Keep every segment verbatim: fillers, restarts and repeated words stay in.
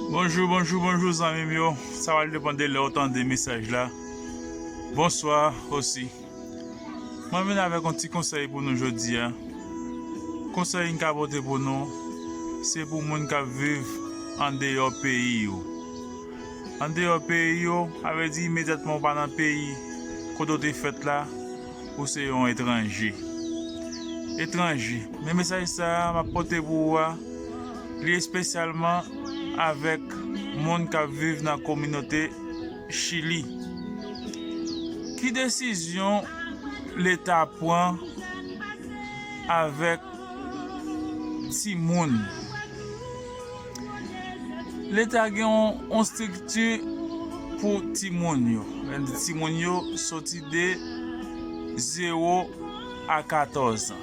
Bonjou, bonjou, bonjou zanmi m yo. Sa va depann de lè w tande mesaj la. Bonswa osi. Mwen vin avèk yon ti konsèy pou nou jodi a. Konsèy m ka pote pou nou, se pou moun k ap viv andeyò peyi yo. Andeyò peyi yo, sa vle di imedyatman ou pa nan peyi kote w te fèt la, ou se yon etranje. Etranje. Men mesaj sa a m ap pote pou ou a, li espesyalman avèk moun k ap viv nan kominote Chili. Ki desizyon Leta pran avèk timoun? Leta gen yon, yon estrikti pou timoun yo. Lè n di timoun yo, soti de zewo a katòz an.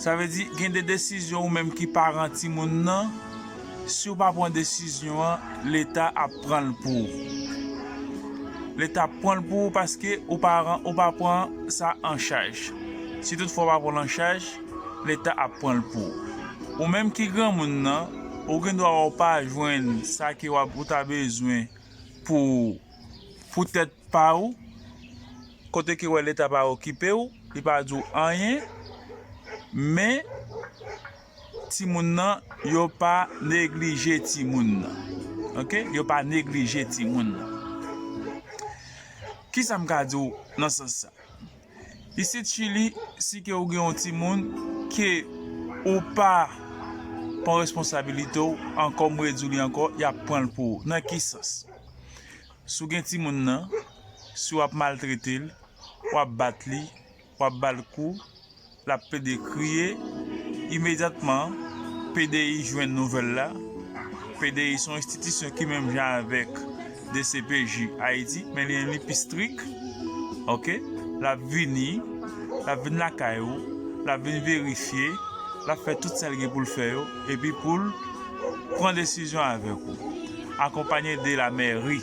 Sa vle di, gen de desizyon ou menm ki paran timoun nan, si w pa pran desizyon an, Leta ap pran l pou ou. Leta ap pran l pou ou paske ou paran, ou pa pran sa an chaj. Si toutfwa w pa pran l an chaj, Leta ap pran l pou ou. Ou menm ki granmoun nan, ou gen dwa wè w pa jwenn sa ke w ap, ou ta bezwen pou, pou tèt pa ou, kote ke wè Leta pa okipe w, li pa di w anyen, men timoun nan, yo pa neglije timoun nan. Oke? Yo pa neglije timoun nan. Kisa m ka di w nan sans sa? Isit Chili, si ke ou gen yon timoun ke ou pa pran responsabilite w, ankò m redi w li ankò, y ap pran l pou ou. Nan ki sans? Si w gen timoun nan, si w ap maltrete l, w ap bat li, w ap ba l kou, l ap plede kriye, imedyatman P D I jwenn nouvèl la. P D I se yon enstitisyon ki menm jan avèk D C P J Ayiti, men li, li pi strik. Oke? L ap vini, l ap vin lakay ou, l ap vin verifye, l ap fè tout sa l gen pou l fè yo, epi pou l pran desizyon avèk ou. Akonpanye de la mèri,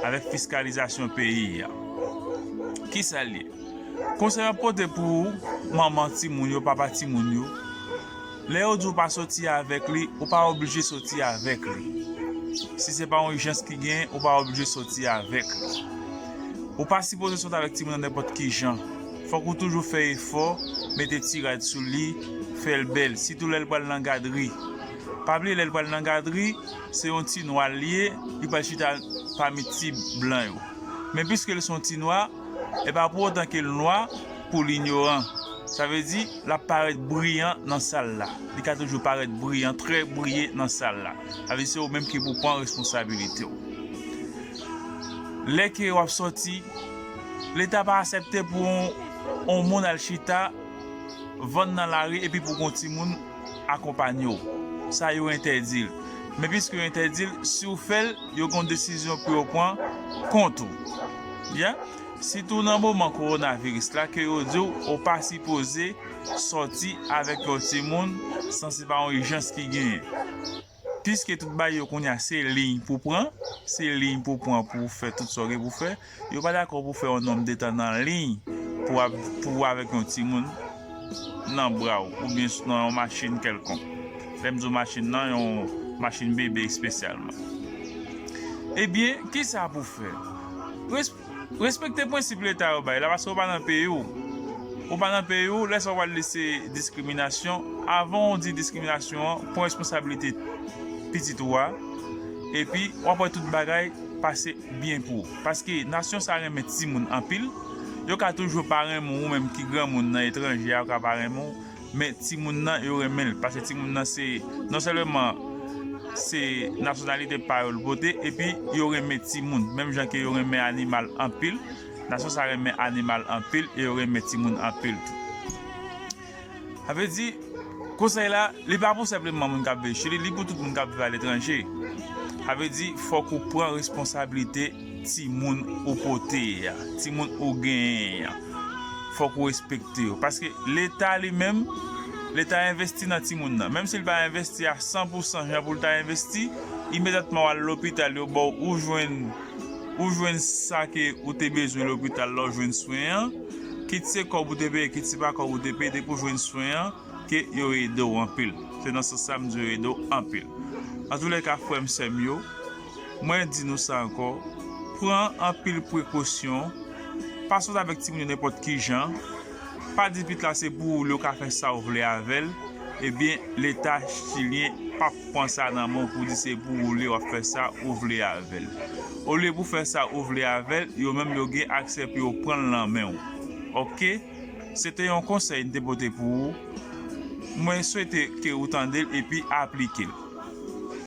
avèk fiskalizasyon peyi a. Kisa l ye? Konsèy m ap pote pou manman timoun yo, papa timoun yo, lè yo di w pa soti avèk li, ou pa oblije soti avèk li. Si se pa yon ijans ki genyen, ou pa oblije soti avèk li. Ou pa sipoze sot avèk timoun nan nenpòt ki jan. Fòk ou toujou fè efò, mete ti rad sou li, fè l bèl, sitou lè l pral nan gadri. Pa bliye lè l pral nan gadri, se yon ti nwa l ye, li pral chita pami ti blan yo. Men piske l se yon ti nwa, e pa pou otan ke l nwa pou l inyoran. Sa vle di, l ap parèt briyan nan sal la. Li ka toujou parèt briyan, trè briye nan sal la. Sa vle di, se ou menm ki pou pran responsabilite w. Lè ke w ap soti, Leta pa aksepte pou yon, yon moun al chita, vann nan lari epi pou gon timoun akonpanye w. Sa yo entèdi l. Men piske yo entèdi l, si w fè l, yo gon desizyon pou yo pran kont ou. Byen? Sitou nan moman kowonaviris la ke yo di w ou pa sipoze sòti avèk yon timoun san se pa yon ijans ki genyen. Piske tout bagay yo kounye a se liy pou pran, se liy pou pran pou fè tout sa w gen pou fè, yo pa dakò pou fè yon nonm de tan nan liy pou ap, pou avèk yon timoun nan bra w oubyen nan yon machin kèlkonk. Lè m di w machin nan, yon machin bebe espesyalman. Ebyen, kisa pou fè? Res-, respekte prensip Leta yo bay la, paske ou pa nan peyi w. Ou pa nan peyi w, lè sa w pral di se diskriminasyon. Avan w di diskriminasyon an, pran responsabilite pitit ou a, epi w ap wè tout bagay pase byen pou ou. Paske nasyon sa renmen timoun anpil. Yo ka toujou pa renmen w, ou menm ki granmoun nan etranje a, yo ka pa renmen w, men timoun nan, yo renmen l. Paske timoun nan se, non sèlman se nasyonalite pa yo l pote, epi yo renmen timoun. Menm jan ke yo renmen animal anpil, nasyon sa renmen animal anpil, e yo renmen timoun anpil tou. Sa vle di, konsèy la, li pa pou senpleman moun k ap viv Chili, li pou tout moun k ap viv aletranje. Sa vle di, fòk ou pran responsablite timoun ou pote a, timoun ou genyen an. Fòk ou respekte yo. Paske Leta li menm, Leta envesti nan timoun nan. Menm si l pa envesti a san pou san jan pou l ta envesti, imedyatman w al lopital, yo ba w, ou jwenn, ou jwenn sa ke ou te bezwen lopital la, ou jwenn swen an. Kit se kòb ou te peye, kit se pa kòb ou te peye, depi w jwenn swen an, ke yo ede w anpil. Se nan sans sa m di yo ede w anpil. Antoulèka, frè m, sè m yo, mwen di nou sa ankò, pran anpil prekosyon, pa sòt avèk timoun yo nenpòt ki jan, pa di pitit la se pou ou li, ou ka fè sa ou vle avè l, ebyen, Leta chilyen p ap pran sa nan men w pou di se pou ou li, w ap fè sa ou vle avè l. Olye pou fè sa ou vle avè l, yo menm yo gen aksè pou yo pran l nan men w. Oke? Se te yon konsèy m te pote pou ou. Mwen swete ke ou tande l epi aplike l.